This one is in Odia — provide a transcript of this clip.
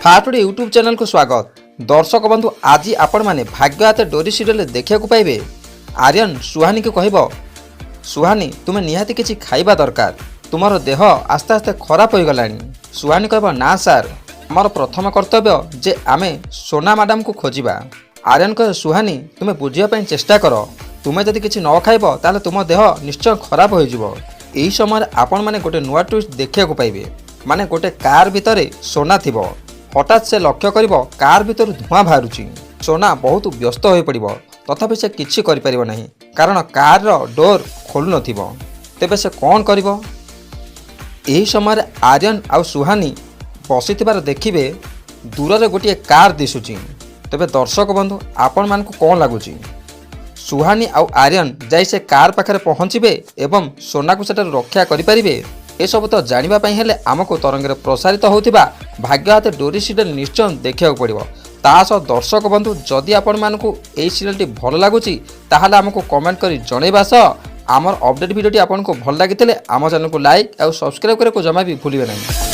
ଫାଷ୍ଟ ୟୁଟ୍ୟୁବ୍ ଚ୍ୟାନେଲକୁ ସ୍ୱାଗତ। ଦର୍ଶକ ବନ୍ଧୁ, ଆଜି ଆପଣମାନେ ଭାଗ୍ୟ ହାତେ ଡୋରି ସିରିଏଲରେ ଦେଖିବାକୁ ପାଇବେ, ଆର୍ୟନ ସୁହାନୀକୁ କହିବ, "ସୁହାନୀ, ତୁମେ ନିହାତି କିଛି ଖାଇବା ଦରକାର। ତୁମର ଦେହ ଆସ୍ତେ ଆସ୍ତେ ଖରାପ ହୋଇଗଲାଣି।" ସୁହାନୀ କହିବ, "ନା ସାର୍, ଆମର ପ୍ରଥମ କର୍ତ୍ତବ୍ୟ ଯେ ଆମେ ସୋନା ମ୍ୟାଡ଼ାମକୁ ଖୋଜିବା।" ଆର୍ୟନ କହେ, "ସୁହାନୀ, ତୁମେ ବୁଝିବା ପାଇଁ ଚେଷ୍ଟା କର। ତୁମେ ଯଦି କିଛି ନ ଖାଇବ, ତାହେଲେ ତୁମ ଦେହ ନିଶ୍ଚୟ ଖରାପ ହୋଇଯିବ।" ଏହି ସମୟରେ ଆପଣମାନେ ଗୋଟେ ନୂଆ ଟ୍ୱିଷ୍ଟ ଦେଖିବାକୁ ପାଇବେ। ମାନେ ଗୋଟେ କାର୍ ଭିତରେ ସୋନା ଥିବ। ହଠାତ୍ ସେ ଲକ୍ଷ୍ୟ କରିବ, କାର୍ ଭିତରୁ ଧୂଆଁ ବାହାରୁଛି। ସୋନା ବହୁତ ବ୍ୟସ୍ତ ହୋଇପଡ଼ିବ। ତଥାପି ସେ କିଛି କରିପାରିବ ନାହିଁ, କାରଣ କାର୍ର ଡୋର୍ ଖୋଲୁନଥିବ। ତେବେ ସେ କ'ଣ କରିବ? ଏହି ସମୟରେ ଆର୍ୟନ ଆଉ ସୁହାନୀ ବସିଥିବାର ଦେଖିବେ, ଦୂରରେ ଗୋଟିଏ କାର୍ ଦିଶୁଛି। ତେବେ ଦର୍ଶକ ବନ୍ଧୁ, ଆପଣମାନଙ୍କୁ କ'ଣ ଲାଗୁଛି? ସୁହାନୀ ଆଉ ଆର୍ୟନ ଯାଇ ସେ କାର୍ ପାଖରେ ପହଞ୍ଚିବେ ଏବଂ ସୋନାକୁ ସେଠାରୁ ରକ୍ଷା କରିପାରିବେ? ଏସବୁ ତ ଜାଣିବା ପାଇଁ ହେଲେ ଆମକୁ ତରଙ୍ଗରେ ପ୍ରସାରିତ ହେଉଥିବା ଭାଗ୍ୟ ହାତେ ଡୋରି ସିରିଏଲ୍ ନିଶ୍ଚୟ ଦେଖିବାକୁ ପଡ଼ିବ। ତା ସହ ଦର୍ଶକ ବନ୍ଧୁ, ଯଦି ଆପଣମାନଙ୍କୁ ଏହି ସିରିଏଲ୍ଟି ଭଲ ଲାଗୁଛି, ତାହେଲେ ଆମକୁ କମେଣ୍ଟ କରି ଜଣାଇବା ସହ ଆମର ଅପଡ଼େଟ୍ ଭିଡ଼ିଓଟି ଆପଣଙ୍କୁ ଭଲ ଲାଗିଥିଲେ ଆମ ଚ୍ୟାନେଲକୁ ଲାଇକ୍ ଆଉ ସବସ୍କ୍ରାଇବ୍ କରିବାକୁ ଜମା ବି ଭୁଲିବେ ନାହିଁ।